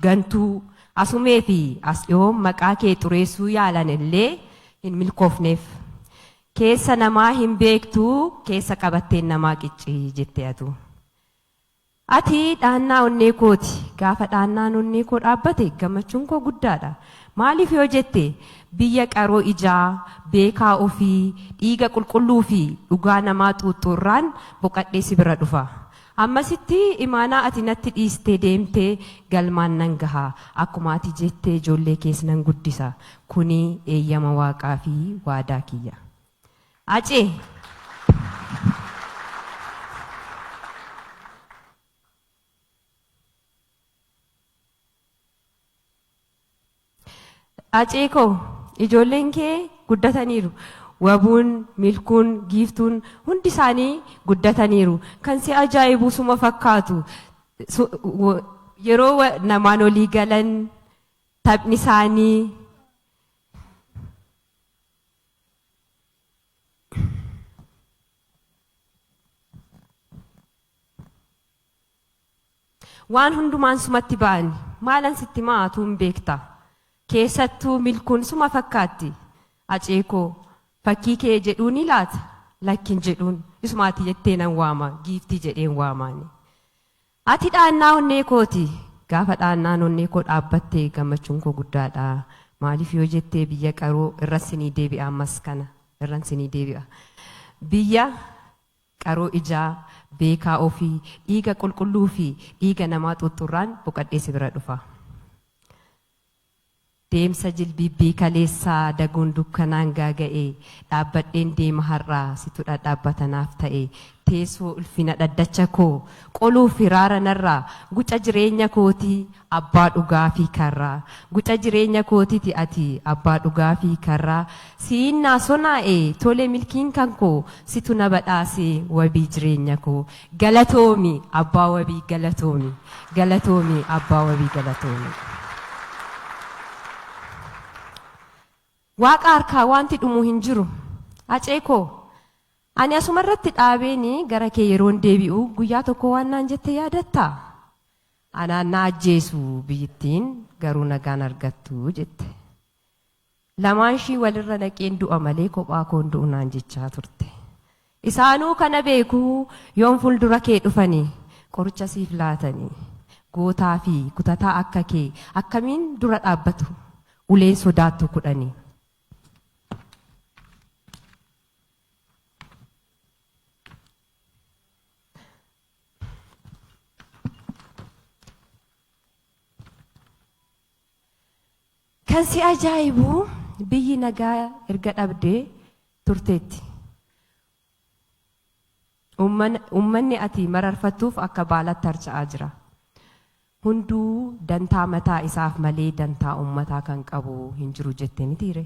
Gantuu asumee fi as dhiyoon maqaa kee xureessuu yaalan illee hin milkoofneef. Keessa namaa hin beektuu keessa qabatteen namaa qiccii jette atu. Ati dhaannaa onnee kooti. Gaafa dhaannaan onnee koo dhaabbate gammachuun koo guddaadha. Maaliif yoo jette biyya qaroo ijaa, beekaa ofii, dhiiga qulqulluu fi dhugaa namaa xuuxxuurraan boqadhee si bira dhufa. Ammasitti imaanaa ati natti dhiistee deemte galmaan nan gaha. Akkuma ati jette ijoollee kees nan guddisa. Kuni eeyyama Waaqaa fi waadaa kiyya. Acee! Acee koo ijoolleen kee guddataniiru. Wabuun, Milkuun, Giiftuun hundi isaanii guddataniiru. Kan si ajaa'ibu suma fakkaatu. Yeroo namaan olii galan taphni isaanii Waan hundumaan sumatti ba'ani. Maalan sitti himaa atuu hin beekta. Keessattuu Milkuun suma fakkaatti. Acee koo fakkii kee jedhuunii laata? Lakki hin jedhuun. Isuma ati jettee nan waama. Giiftii jedheen waamaani. Ati dhaannaa onnee kooti. Gaafa dhaannaan onnee koo dhaabbatte gammachuun koo guddaadha. Maaliif yoo jette biyya qaroo irran sinii deebi'a ammas kana irran sinii deebi'a. Biyya qaroo ijaa, beekaa ofii, dhiiga qulqulluu fi dhiiga namaa xuuxxurraan boqadhee si bira dhufa. Deemsa jilbiibbii kaleessaa daguun dukkanaan gaaga'e dhaabbadheen deema har'a situ dhadhaabbata naaf ta'e teessoo ulfina dhaddacha koo qoluuf hiraara narraa guca jireenya kootii abbaa dhugaa fi karraa guca jireenya kootiti ati abbaa dhugaa fi karraa siin naa sonaa'e tole milkiin kan koo situ na badhaase wabii jireenya koo galatoomi abbaa wabii galatoomi galatoomi abbaa wabii galatoomi. Waaqa harkaa wanti dhumu hin jiru. Acee koo ani asuma irratti dhaabeeni gara kee yeroon deebi'u guyyaa tokko waan naan jette yaadattaa? Anaan na ajjeesu biyyittiin garuu nagaan argattu jette. Lamaan ishii walirra naqeen du'a malee kophaa koon du'u naan jechaa turte. Isaanuu kana beeku yoom fuuldura kee dhufanii qoricha siif laatanii gootaa fi kutataa akka kee akkamiin dura dhaabbatu uleen sodaattu kudhanii. Kan si ajaa'ibu biyyi nagaa erga dhabdee turteetti. Uummanni ati mararfattuuf akka baalatti harca'aa jira. Hunduu dantaa mataa isaaf malee dantaa uummataa kan qabu hin jiru jette mitiire.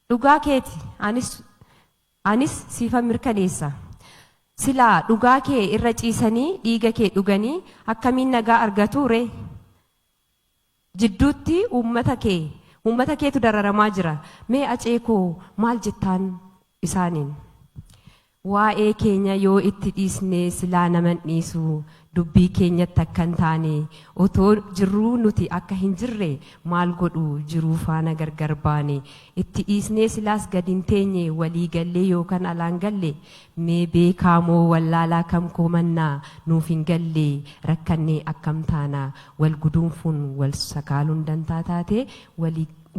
Dhugaa keeti anis siifan mirkaneessa. Silaa dhugaa kee irra ciisanii dhiiga kee dhuganii akkamiin nagaa argatu ree? Jidduutti uummata keetu dararamaa jira. Mee acee koo maal jettaan isaaniin? Waa'ee keenya yoo itti dhiisne silaa naman dhiisu dubbii keenyatti akka hin taane otoo jirruu nuti akka hin jirre maal godhu jiruu faana gargar baane itti dhiisnee silaas gad hin teenye walii gallee yookaan alaan galle mee beekaa moo wallaalaa kam koomannaa nuuf hin galle rakkannee akkam taana wal guduunfuun wal sakaaluun dantaa taate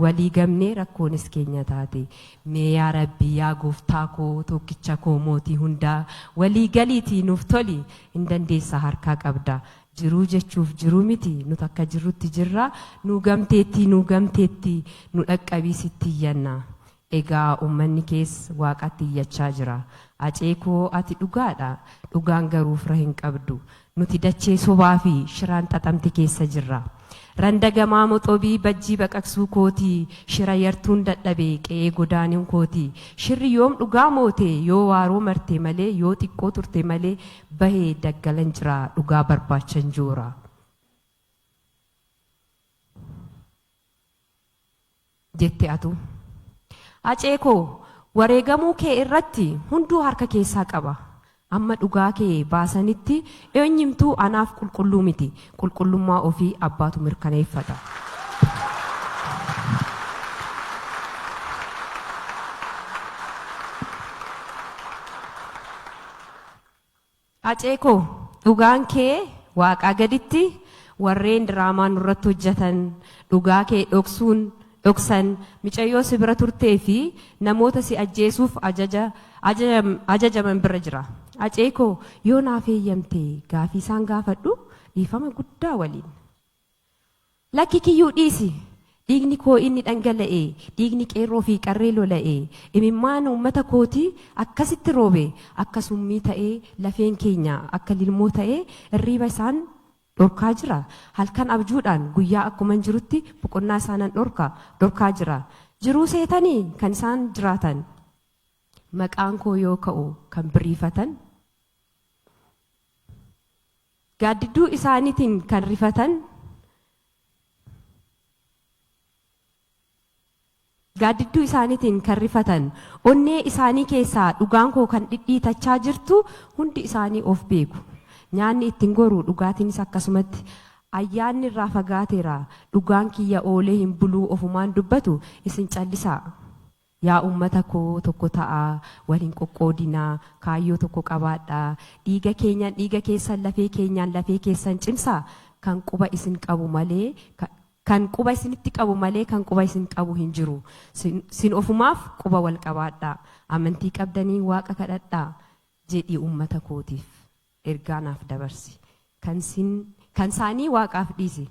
walii gamnee rakkoonis keenya taate. Mee yaa Rabbi yaa gooftaa koo tokkicha koo mootii hundaa walii galiitii nuuf toli hin dandeessa harkaa qabda. Jiruu jechuuf jiruu miti nuti akka jirrutti jirra nuu gamteettii nuu gamteettii nu dhaqqabii sitti iyyanna. Egaa uummanni kees waaqatti iyyachaa jira. Acee koo ati dhugaadha. Dhugaan garuu fira hin qabdu. Nuti dachee sobaa fi shiraan xaxamte keessa jirra. Randa gamaa moxobii bajjii baqaqsuu kootii shira yartuun dadhabe qe'ee godaanuun kooti. Shirri yoom dhugaa moote yoo waaroo marte malee yoo xiqqoo turte malee bahee daggalan jira dhugaa barbaachan joora. Jette atu. Acee koo wareegamuu kee irratti hunduu harka keessaa qaba. Amma dhugaa kee baasanitti eenyumtuu anaaf qulqulluu miti. Qulqullummaa ofii abbaatu mirkaneeffata. Hacee koo dhugaan kee waaqaa gaditti warreen diraamaa nurratti hojjetan dhugaa kee dhoksuun dhoksan micayyoo si bira turtee fi namoota si ajjeesuuf ajaja ajajaman bira jira. Hacee koo yoo naaf eeyyamte gaafii isaan gaafadhu dhiifama guddaa waliin. Lakki kiyyuu dhiisi. Dhiigni koo inni dhangala'e, dhiigni qeerroo fi qarree lola'e, imimmaan uummata kootii akkasitti roobe, akka summii ta'ee lafeen keenya akka lilmoo ta'ee irriiba isaan dhorkaa jira. Halkan abjuudhaan guyyaa akkuman jirutti boqonnaa isaanan dhorka dhorkaa jira. Jiruu seetanii kan isaan jiraatan. Maqaan koo yoo ka'u kan biriifatan. Gaaddidduu isaaniitiin kan rifatan Gaaddidduu isaaniitiin kan rifatan onnee isaanii keessaa dhugaan koo kan dhidhiitachaa jirtu hundi isaanii of beeku. Nyaanni ittiin goru dhugaatiinis akkasumatti ayyaanni irraa fagaateera dhugaan kiyya oolee hin buluu ofumaan dubbatu isin callisaa. Yaa uummata koo tokko ta'aa, wal hin qoqqoodinaa, kaayyoo tokko qabaadhaa, dhiiga keenyaan dhiiga keessan lafee keenyaan lafee keessan cimsaa, kan quba isin qabu malee kan quba isinitti qabu malee kan quba isin qabu hin jiru. Sin ofumaaf quba wal qabaadhaa. Amantii qabdanii waaqa kadhadhaa jedhii uummata kootiif ergaa naaf dabarsi. Kan sin kan isaanii waaqaaf dhiisi.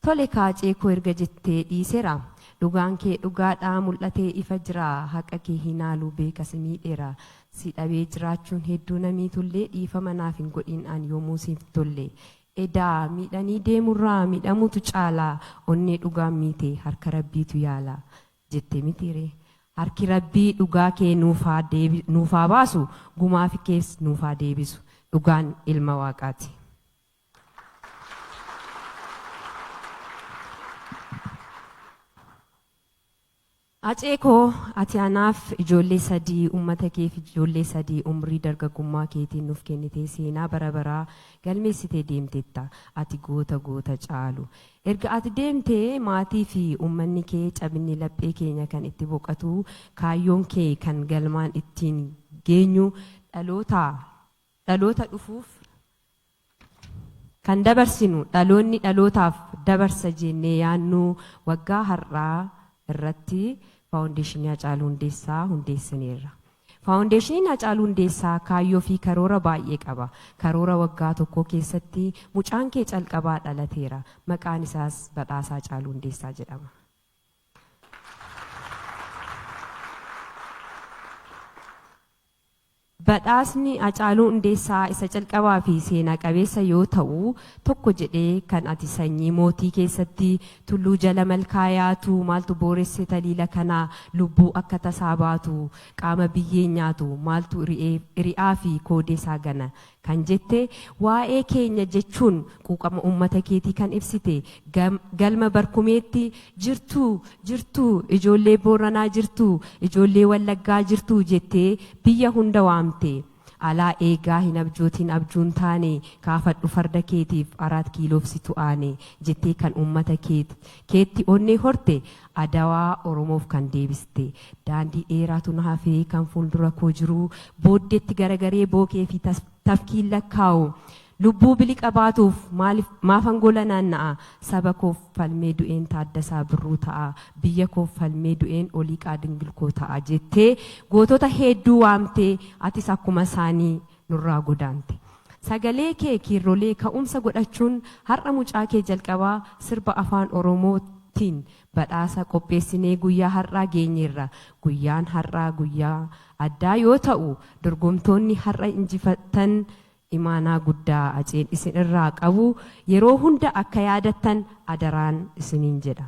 Tole kaacee koo erga jettee dhiiseera. Dhugaan kee dhugaadhaa mul'atee ifa jira. Haqa kee hin haalu beeka si miidheera. Si dhabee jiraachuun hedduu na miitullee dhiifama naaf hin godhin an yoomuu siif tolle. Edaa miidhanii deemurraa miidhamuutu caala. Onnee dhugaan miite harka rabbiitu yaala. Jette mitiiree. Harki rabbii dhugaa kee nuuf haa baasu gumaafi kees nuuf haa deebisu. Dhugaan ilma waaqaati. Hacee koo ati anaaf ijoollee sadii uummata keef ijoollee sadii umrii dargaggummaa keetiin nuuf kennitee seenaa bara baraa galmeessitee deemteetta. Ati goota goota caalu. Erga ati deemtee maatii fi uummanni kee cabinni laphee keenya kan itti boqatu kaayyoon kee kan galmaan ittiin geenyu dhaloota dhaloota dhufuuf kan dabarsinu dhaloonni dhalootaaf dabarsa jennee yaannu waggaa har'aa irratti Faawundeeshinii Hacaaluu Hundeessaa hundeessineerra. Faawundeeshiniin Hacaaluu Hundeessaa kaayyoo fi karoora baay'ee qaba. Karoora waggaa tokkoo keessatti mucaan kee calqabaa dhalateera. Maqaan isaas Badhaasaa Hacaaluu Hundeessaa jedhama. Badhaasni Hacaaluu Hundeessaa isa calqabaa fi seenaa qabeessa yoo ta'u, tokko jedhee kan ati sanyii mootii keessatti tulluu jala malkaa yaatu maaltu booresse taliila kana lubbuu akka tasaa baatu qaama biyyeen nyaatu maaltu ri'aa fi koodee isaa gana kan jette waa'ee keenya jechuun quuqama uummata keetii kan ibsite galma barkumeetti jirtuu jirtuu ijoollee Booranaa jirtuu ijoollee Wallaggaa jirtuu jettee biyya hunda waamte. Alaa eegaa hin abjootiin abjuun taane kaafadhu farda keetiif araat kiiloof situ aane jettee kan uummata keetti onnee horte adawaa Oromoof kan deebiste. Daandii dheeraatu na hafee kan fuuldura koo jiru booddeetti garagaree bookee fi tafkiin lakkaa'u. Lubbuu biliqa baatuuf maafan gola naanna'a saba koof falmee du'een Taaddasaa Birruu ta'a biyya koof falmee du'een Oliiqaa Dingilkoo ta'a jettee gootota hedduu waamtee atis akkuma isaanii nurraa godaante. Sagalee kee kiirrolee ka'umsa godhachuun har'a mucaa kee jalqabaa sirba afaan Oromootiin badhaasa qopheessinee guyyaa har'aa geenyeerra. Guyyaan har'aa guyyaa addaa yoo ta'u dorgomtoonni har'a injifatan imaanaa guddaa Haceen isin irraa qabu yeroo hunda akka yaadattan adaraan isiniin jedha.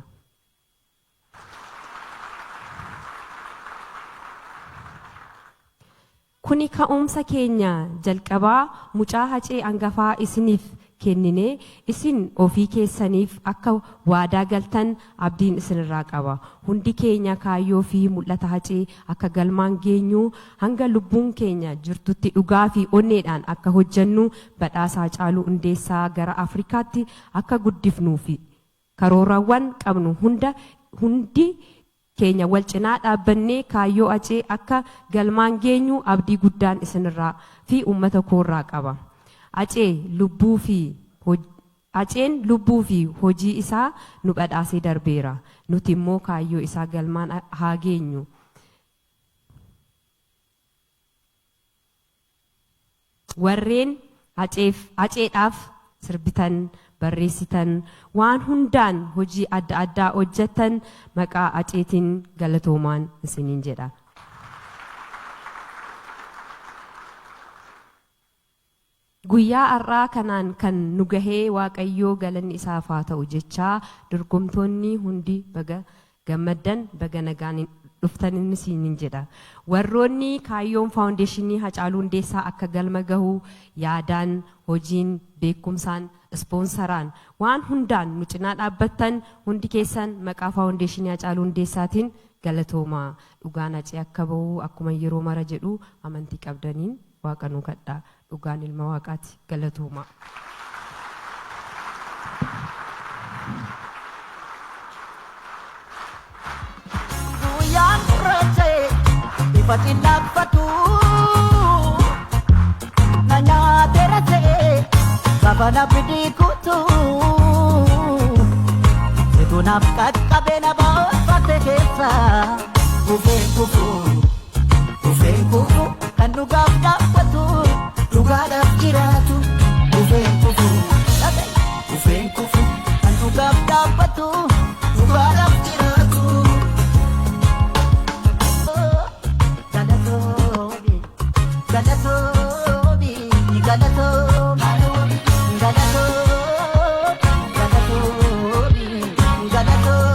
Kuni ka'umsa keenya jalqabaa mucaa Hacee angafaa isiniif kennine isin ofii keessaniif akka waadaa galtan abdiin isinirraa qaba. Hundi keenya kaayyoo fi mul'ata Hacee akka galmaan geenyu hanga lubbuun keenya jirtutti dhugaa fi onneedhaan akka hojjennu badhaasa Hacaaluu Hundeessaa gara Afrikaatti akka guddifnuu fi karoorawwan qabnu hunda hundi keenya wal cinaa dhaabbannee kaayyoo Hacee akka galmaan geenyu abdii guddaan isinirraa fi uummata koorraa qaba. Hacee lubbuu fi Haceen lubbuu fi hojii isaa nu badhaasee darbeera. Nuti immoo kaayyoo isaa galmaan haa geenyu. Warreen Haceef Haceedhaaf sirbitan, barreessitan, waan hundaan hojii adda addaa hojjettan maqaa Haceetiin galatoomaan isiniin jedha. Guyyaa har'aa kanaan kan nu gahee Waaqayyoo galanni isaaf haa ta'u jechaa dorgomtoonni hundi baga gammaddan baga nagaan dhuftan isiniin jedha. Warroonni kaayyoon faawundeeshinii Hacaaluu Hundeessaa akka galma gahu yaadaan, hojiin, beekumsaan, ispoonsaraan waan hundaan nu cinaa dhaabbattan hundi keessan maqaa faawundeeshinii Hacaaluu Hundeessaatiin galatoomaa. Dhugaan Hacee akka bahu akkuma yeroo mara jedhu amantii qabdaniin Waaqa nuu kadhaa. Dhugaan ilma Waaqaati. Galatoomaa. Guyyaan gurraacha'e ifa xillaaqfatu na nyaateera ta'e safana bidii kutu situ naaf qaqqabe na baafate keessa kufeen kufu kufeen kufu kan dhugaaf dhaabbatu dhugaadhaaf jiraatu kufeen kufu kufeen kufu kan dhugaaf dhaabbatu dhugaadhaaf jiraatu. Galatoomi, galatoomi, galatoomi, galatoomi, galatoomi, galatoomi.